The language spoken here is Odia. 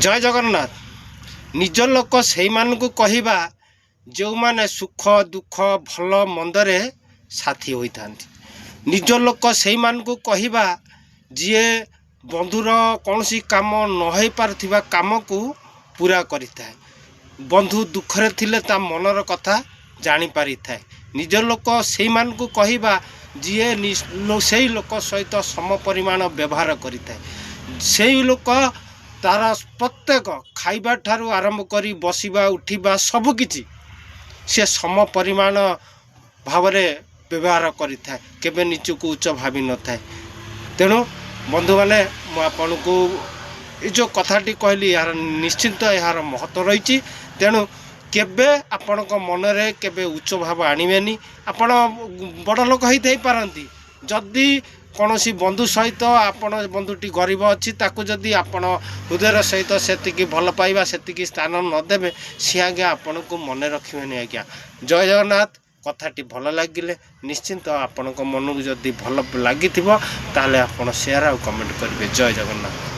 ଜୟ ଜଗନ୍ନାଥ। ନିଜ ଲୋକ ସେଇମାନଙ୍କୁ କହିବା, ଯେଉଁମାନେ ସୁଖ ଦୁଃଖ, ଭଲ ମନ୍ଦରେ ସାଥୀ ହୋଇଥାନ୍ତି। ନିଜ ଲୋକ ସେଇମାନଙ୍କୁ କହିବା, ଯିଏ ବନ୍ଧୁର କୌଣସି କାମ ନ ହେଇପାରୁଥିବା କାମକୁ ପୁରା କରିଥାଏ। ବନ୍ଧୁ ଦୁଃଖରେ ଥିଲେ ତା ମନର କଥା ଜାଣିପାରିଥାଏ। ନିଜ ଲୋକ ସେଇମାନଙ୍କୁ କହିବା, ଯିଏ ସେଇ ଲୋକ ସହିତ ସମ ପରିମାଣ ବ୍ୟବହାର କରିଥାଏ। ସେଇ ଲୋକ ତାର ପ୍ରତ୍ୟେକ ଖାଇବା ଠାରୁ ଆରମ୍ଭ କରି ବସିବା, ଉଠିବା, ସବୁକିଛି ସେ ସମ ପରିମାଣ ଭାବରେ ବ୍ୟବହାର କରିଥାଏ। କେବେ ନିଜକୁ ଉଚ୍ଚ ଭାବିନଥାଏ। ତେଣୁ ବନ୍ଧୁମାନେ, ମୁଁ ଆପଣଙ୍କୁ ଏ ଯେଉଁ କଥାଟି କହିଲି, ଏହାର ନିଶ୍ଚିନ୍ତ ଏହାର ମହତ୍ତ୍ୱ ରହିଛି। ତେଣୁ କେବେ ଆପଣଙ୍କ ମନରେ କେବେ ଉଚ୍ଚ ଭାବ ଆଣିବେନି। ଆପଣ ବଡ଼ ଲୋକ ହେଇଥାଇପାରନ୍ତି, ଯଦି କୌଣସି ବନ୍ଧୁ ସହିତ ଆପଣ ବନ୍ଧୁଟି ଗରିବ ଅଛି, ତାକୁ ଯଦି ଆପଣ ହୃଦୟର ସହିତ ସେତିକି ଭଲ ପାଇବା, ସେତିକି ସ୍ଥାନ ନ ଦେବେ, ସିଏ ଆଜ୍ଞା ଆପଣଙ୍କୁ ମନେ ରଖିବେନି ଆଜ୍ଞା। ଜୟ ଜଗନ୍ନାଥ। କଥାଟି ଭଲ ଲାଗିଲେ ନିଶ୍ଚିନ୍ତ ଆପଣଙ୍କ ମନକୁ ଯଦି ଭଲ ଲାଗିଥିବ, ତାହେଲେ ଆପଣ ସେୟାର ଆଉ କମେଣ୍ଟ କରିବେ। ଜୟ ଜଗନ୍ନାଥ।